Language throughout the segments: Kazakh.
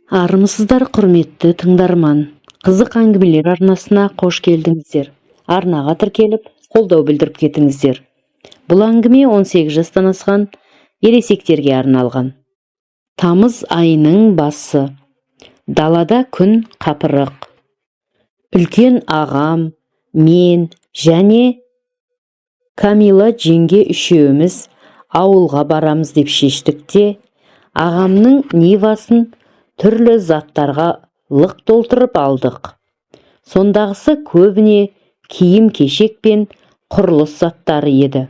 Армысыздар, құрметті тыңдарман! Қызық әңгімелер арнасына қош келдіңіздер! Арнаға тіркеліп, қолдау білдіріп кетіңіздер. Бұл әңгіме 18 жастан асқан ересектерге арналған. Тамыз айының басы. Далада күн қапырық. Үлкен ағам, мен және Камила жеңге үшеуміз ауылға барамыз деп шештік те, ағамның Нивасын түрлі заттарға лық толтырып алдық. Сондағысы көбіне киім-кешек пен құрылыс заттары еді.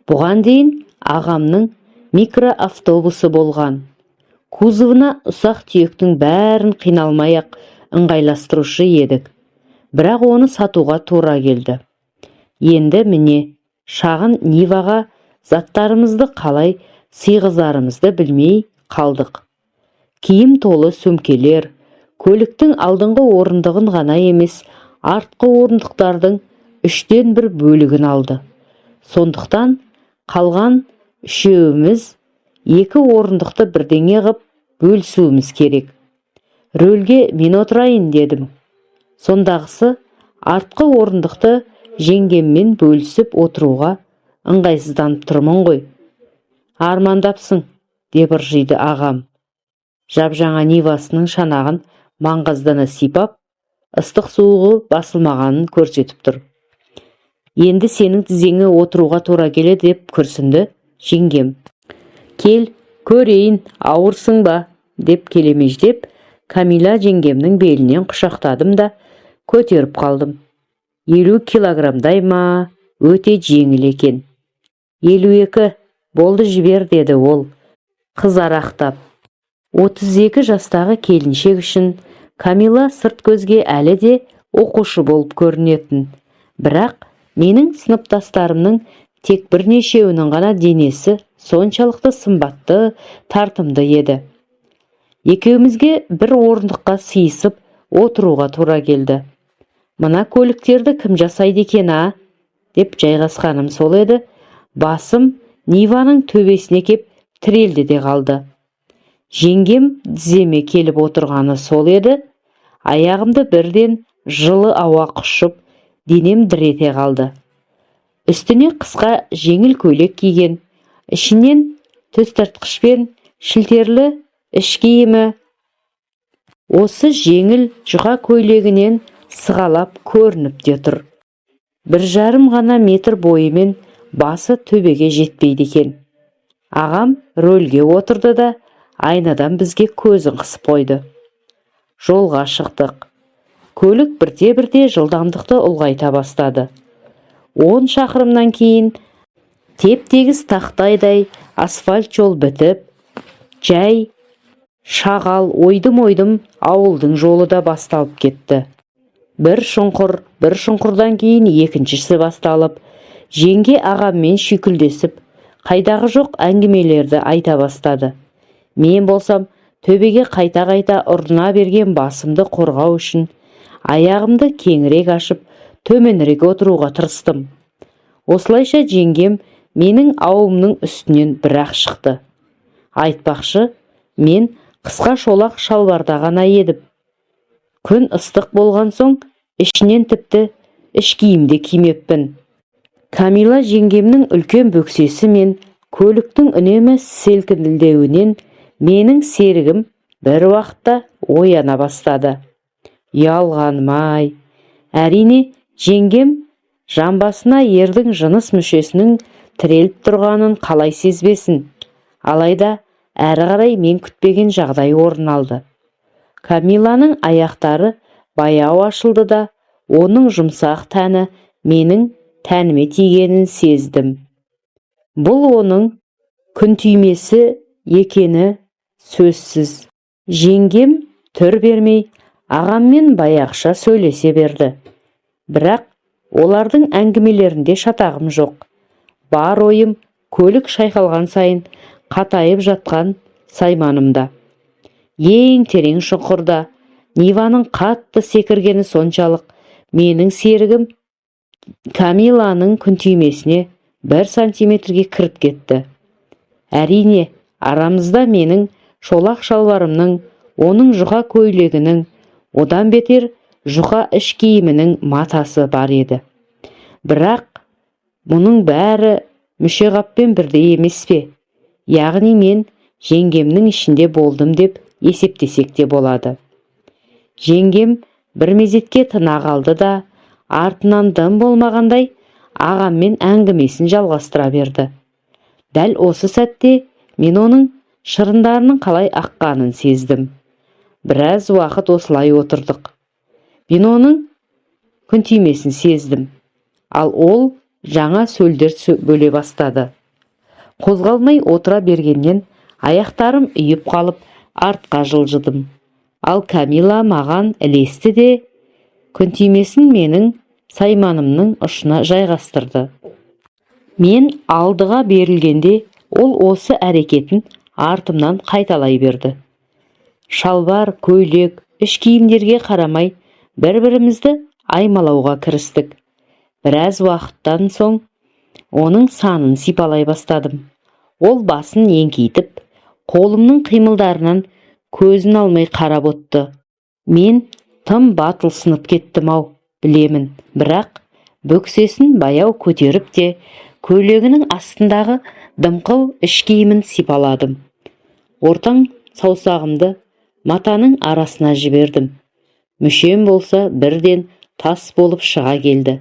Бұған дейін ағамның микроавтобусы болған. Кузовына ұсақ-түйектің бәрін қиналмай-ақ ыңғайластырушы едік. Бірақ оны сатуға тура келді. Енді міне, шағын Ниваға заттарымызды қалай сыйғызарымызды білмей қалдық. Киім толы сөмкелер көліктің алдыңғы орындығын ғана емес, артқы орындықтардың үштен бір бөлігін алды. Сондықтан қалған үшеуміз екі орындықты бірдеңе ғып бөлісуіміз керек. Рөлге мен отырайын дедім. Сондағысы артқы орындықты жеңгеммен бөлісіп отыруға ыңғайсызданып тұрмын ғой. «Армандапсың», – деп ыржиды ағам. Жап-жаңа Нивасының шанағын маңғаздана сипап, ыстық суығы басылмағанын көрсетіп тұр. «Енді сенің тізеңе отыруға тура келеді», – деп күрсінді жеңгем. «Кел, көрейін, ауырсың ба?» – деп келемеждеп, Камила жеңгемнің белінен құшақтадым да көтеріп қалдым. 50 килограммдай ма, өте жеңіл екен. «52 болды, жібер», – деді ол қызарақтап. 32 жастағы келіншек үшін Камила сырт көзге әлі де оқушы болып көрінетін. Бірақ менің сыныптастарымның тек бірнешеуінің ғана денесі соншалықты сымбатты, тартымды еді. Екеумізге бір орындыққа сыйысып отыруға тура келді. «Мына көліктерді кім жасайды екен, а?» деп жайғасқаным сол еді, басым Ниваның төбесіне кеп тірелді де қалды. Жеңгем тіземе келіп отырғаны сол еді, аяғымды бірден жылы ауа құшып, денем дір ете қалды. Үстіне қысқа жеңіл көйлек киген, ішінен төстартқышпен шілтерлі іш киімі осы жеңіл жұқа көйлегінен сығалап көрініп те тұр. 1,5 ғана метр бойымен басы төбеге жетпейді екен. Ағам рөлге отырды да, айнадан бізге көзін қысып қойды. Жолға шықтық. Көлік бірте-бірте жылдамдықты ұлғайта бастады. 10 шақырымнан кейін теп-тегіс тақтайдай асфальт жол бітіп, жай шағал ойдым-ойдым ауылдың жолы да басталып кетті. Бір шұңқыр, бір шұңқырдан кейін екіншісі басталып, жеңге ағаммен шүйкілдесіп, қайдағы жоқ әңгімелерді айта бастады. Мен болсам төбеге қайта-қайта ұрына берген басымды қорғау үшін аяғымды кеңірек ашып, төменірек отыруға тырыстым. Осылайша жеңгем менің ауымның үстінен бір-ақ шықты. Айтпақшы, мен қысқа шолақ шалбарда ғана едім. Күн ыстық болған соң, ішінен тіпті іш киім де кимеппін. Камила жеңгемнің үлкен бөксесі мен көліктің үнемі селкілдеуінен менің серігім бір уақытта ояна бастады. Ұялғаным-ай! Әрине, жеңгем жамбасына ердің жыныс мүшесінің тіреліп тұрғанын қалай сезбесін? Алайда әрі қарай мен күтпеген жағдай орын алды. Камиланың аяқтары баяу ашылды да, оның жұмсақ тәні менің тәніме тигенін сездім. Бұл оның күнтүймесі екені сөзсіз. Жеңгем түр бермей, ағаммен баяғыша сөйлесе берді. Бірақ олардың әңгімелерінде шатағым жоқ. Бар ойым көлік шайқалған сайын қатайып жатқан сайманымда. Ең терең шұңқырда Ниваның қатты секіргені соншалық, менің серігім Камиланың күнтүймесіне 1 сантиметрге кіріп кетті. Әрине, арамызда менің шолақ шалбарымның Оның жұқа көйлегінің, одан бетер жұқа іш киімінің матасы бар еді. Бірақ мұның бәрі мүшеқаппен бірдей емес пе? Яғни мен жеңгемнің ішінде болдым деп есептесек те болады. Жеңгем бір мезетке тына қалды да, артынан дым болмағандай ағаммен әңгімесін жалғастыра берді. Дәл осы сәтте мен оның шырындарының қалай аққанын сездім. Біраз уақыт осылай отырдық. Мен оның күнтимесін сездім, ал ол жаңа сөлдер бөле бастады. Қозғалмай отыра бергеннен аяқтарым ұйып қалып, артқа жылжыдым. Ал Камила маған ілесті де, күнтимесін менің сайманымның ұшына жайғастырды. Мен алдыға берілгенде, ол осы әрекетін артымнан қайталай берді. Шалбар, көйлек, іш киімдерге қарамай бір-бірімізді аймалауға кірістік. Біраз уақыттан соң оның санын сипалай бастадым. Ол басын еңкейтіп, қолымның қимылдарынан көзін алмай қарап отты. Мен тым батылсынып кеттім-ау, білемін, бірақ бөксесін баяу көтеріп те, көйлегінің астындағы дымқыл іш киімін сипаладым. Ортаң саусағымды матаның арасына жібердім. Мүшем болса, бірден тас болып шыға келді.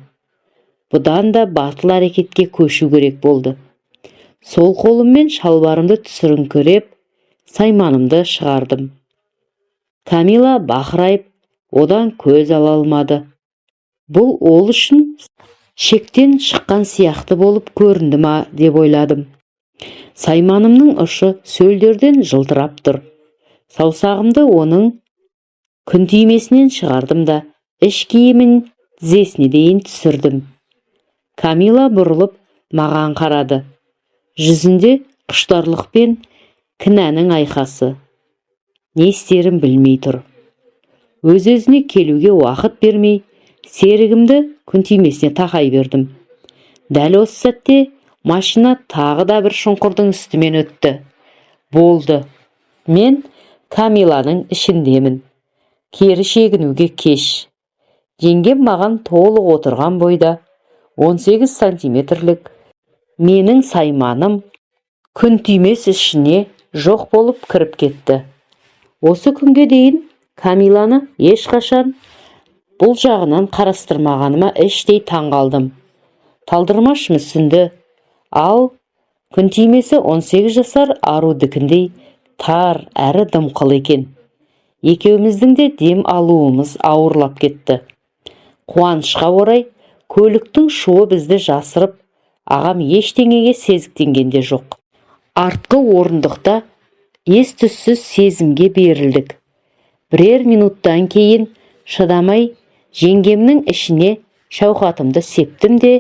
Бұдан да батыл әрекетке көшу керек болды. Сол қолыммен шалбарымды түсіріңкіреп, сайманымды шығардым. Камила бақырайып, одан көз ала алмады. Бұл ол үшін шектен шыққан сияқты болып көрінді ма деп ойладым. Сайманымның ұшы сөлдерден жылтырап тұр. Саусағымды оның күнтимесінен шығардым да, іш киімін тізесіне дейін түсірдім. Камила бұрылып маған қарады. Жүзінде құштарлық пен кінәнің айқасы. Не істерін білмей тұр. Өз-өзіне келуге уақыт бермей, серігімді күнтимесіне тақай бердім. Дәл осы сәтте машина тағы да бір шұңқырдың үстімен өтті. Болды, мен Камиланың ішіндемін. Кері шегінуге кеш. Жеңгем маған толық отырған бойда 18 сантиметрлік менің сайманым күнтимес ішіне жоқ болып кіріп кетті. Осы күнге дейін Камиланы ешқашан бұл жағынан қарастырмағаныма іштей таң қалдым. Талдырмаш мүсінді, ал күнтимесі 18 жасар арудікіндей тар әрі дымқыл екен. Екеуміздің де дем алуымыз ауырлап кетті. Қуанышқа орай, көліктің шуы бізді жасырып, ағам ештеңеге сезіктенген де жоқ. Артқы орындықта ес-түссіз сезімге берілдік. Бірер минуттан кейін шыдамай жеңгемнің ішіне шәуқатымды септім де,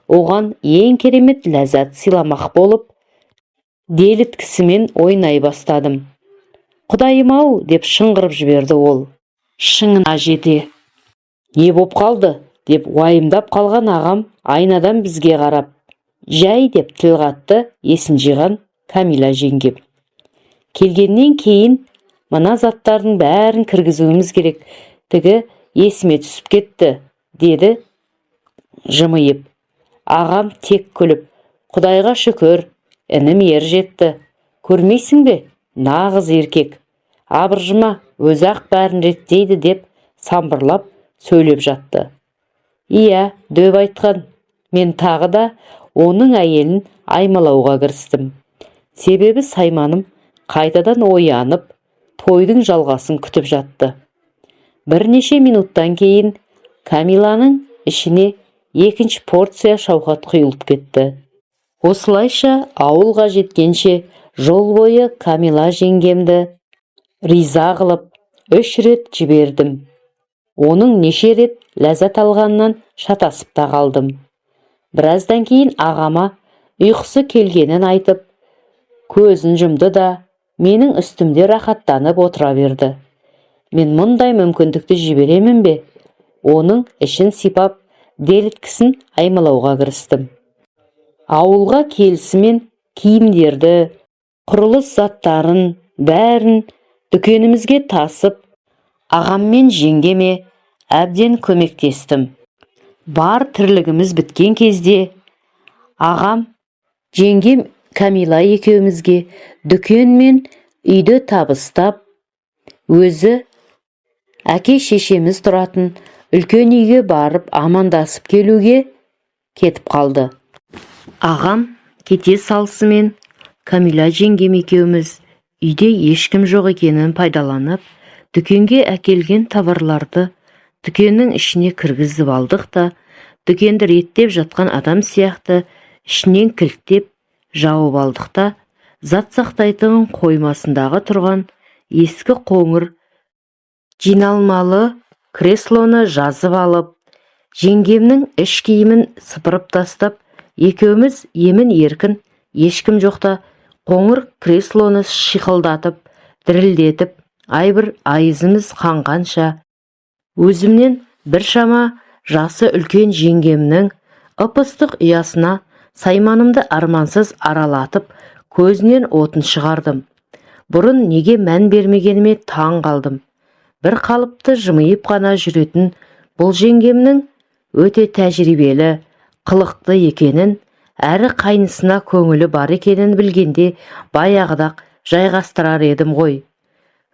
оған ең керемет ләззат сыйламақ болып, деліткісімен ойнай бастадым. «Құдайым-ау!» деп шыңғырып жіберді ол шыңына жете. «Не боп қалды?» деп уайымдап қалған ағам айнадан бізге қарап: «Жай», – деп тіл қатты есін жиған Камила жеңгем. «Келгеннен кейін мына заттардың бәрін кіргізуіміз керек тігі есіме түсіп кетті», – деді жымиып. Ағам тек күліп: «Құдайға шүкір, інім ер жетті. Көрмейсің бе, нағыз еркек. Абыржыма, өзі-ақ бәрін реттейді», – деп самбырлап сөйлеп жатты. Иә, дөп айтқан. Мен тағы да оның әйелін аймалауға кірістім. Себебі сайманым қайтадан оянып, тойдың жалғасын күтіп жатты. Бірнеше минуттан кейін Камиланың ішіне екінші порция шауқат құйылып кетті. Осылайша ауылға жеткенше жол бойы Камила жеңгемді риза қылып үш рет жібердім. Оның неше рет ләззат алғанынан шатасып та қалдым. Біраздан кейін ағама ұйқысы келгенін айтып, көзін жұмды да, менің үстімде рахаттанып отыра берді. Мен мұндай мүмкіндікті жіберемін бе? Оның ішін сипап, деліткісін аймалауға кірістім. Ауылға келісімен киімдерді, құрылыс заттарын бәрін Дүкенімізге тасып, ағам мен жеңгеме әбден көмектестім. Бар тірлігіміз біткен кезде ағам жеңгем Кәмила екеумізге дүкен мен үйді табыстап, өзі әке-шешеміз тұратын үлкен үйге барып амандасып келуге кетіп қалды. Ағам кете салысымен Кәмила жеңгем екеуміз үйде ешкім жоқ екенін пайдаланып, дүкенге әкелген товарларды дүкеннің ішіне кіргізіп алдық та, дүкенді реттеп жатқан адам сияқты ішінен кілттеп жауып алдық та, зат сақтайтын қоймасындағы тұрған ескі қоңыр жиналмалы креслоны жазып алып, жеңгемнің іш киімін сыпырып тастап, екеуміз емін-еркін ешкім жоқта қоңыр креслоны шиқылдатып, дірілдетіп, айбір айызымыз қанғанша, өзімнен біршама жасы үлкен жеңгемнің ып-ыстық ұясына сайманымды армансыз аралатып, көзінен отын шығардым. Бұрын неге мән бермегеніме таң қалдым. Бір қалыпты жымиып қана жүретін бұл жеңгемнің өте тәжірибелі, қылықты екенін, әрі қайнысына көңілі бар екенін білгенде баяғыда-ақ жайғастырар едім ғой.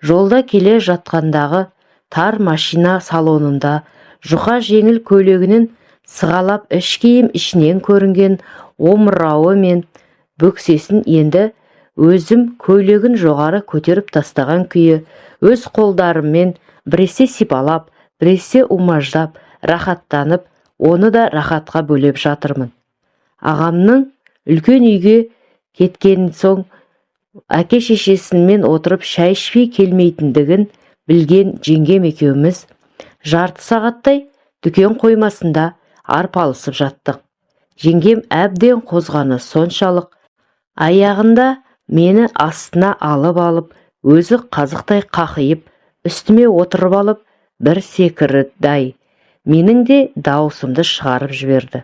Жолда келе жатқандағы тар машина салонында жұқа жеңіл көйлегінен сығалап іш киім ішінен көрінген омырауы мен бөксесін енді өзім көйлегін жоғары көтеріп тастаған күйі өз қолдарыммен біресе сипалап, біресе умаждап, рахаттанып, оны да рахатқа бөлеп жатырмын. Ағамның үлкен үйге кеткен соң әке-шешесімен отырып шай ішпей келмейтіндігін білген жеңгем екеуміз жарты сағаттай дүкен қоймасында арпалысып жаттық. Жеңгем әбден қозғаны соншалық, аяғында мені астына алып, өзі қазықтай қақиып үстіме отырып алып, бір секірді, менің де дауысымды шығарып жіберді.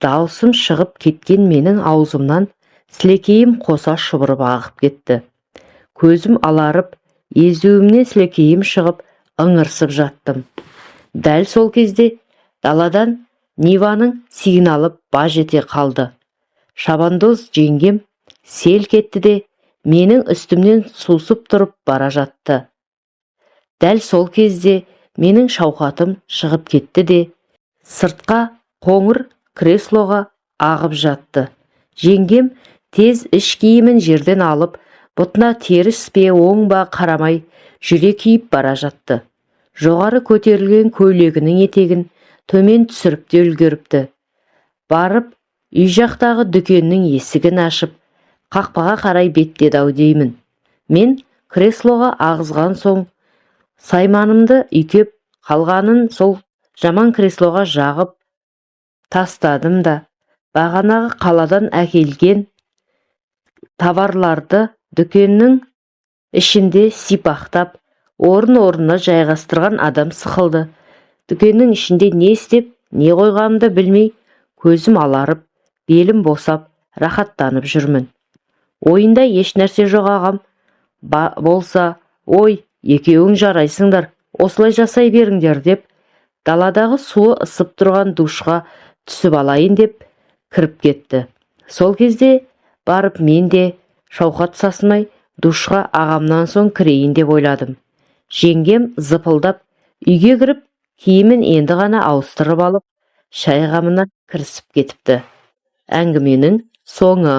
Дауысым шығып кеткен менің аузымнан сілекейім қоса шұбырып ағып кетті. Көзім аларып, езуімнен сілекейім шығып, ыңырсып жаттым. Дәл сол кезде даладан Ниваның сигналы баж ете қалды. Шабандоз жеңгем селк етті де, менің үстімнен сусып тұрып бара жатты. Дәл сол кезде менің шауқатым шығып кетті де, сыртқа қоңыр креслоға ағып жатты. Жеңгем тез іш киімін жерден алып, бұтына теріс пе, оң ба қарамай жүре киіп бара жатты. Жоғары көтерілген көйлегінің етегін төмен түсіріп те үлгеріпті. Барып үй жақтағы дүкеннің есігін ашып, қақпаға қарай беттеді ау деймін. Мен креслоға ағызған соң сайманымды үйкеп, қалғанын сол жаман креслоға жағып тастадым да, бағанағы қаладан әкелген товарларды дүкеннің ішінде сипақтап, орын-орнына жайғастырған адам сықылды дүкеннің ішінде не істеп, не қойғанымды білмей, көзім аларып, белім босап, рахаттанып жүрмін. Ойында еш нәрсе жоқ ағам болса, «Ой, екеуің жарайсыңдар, осылай жасай беріңдер», – деп, даладағы суы ысып тұрған душқа түсіп алайын деп кіріп кетті. Сол кезде барып мен де шауқат сасымай душқа ағамнан соң кірейін деп ойладым. Жеңгем зыпылдап үйге кіріп, киімін енді ғана ауыстырып алып, шай қамына кірісіп кетіпті. Әңгіменің соңы.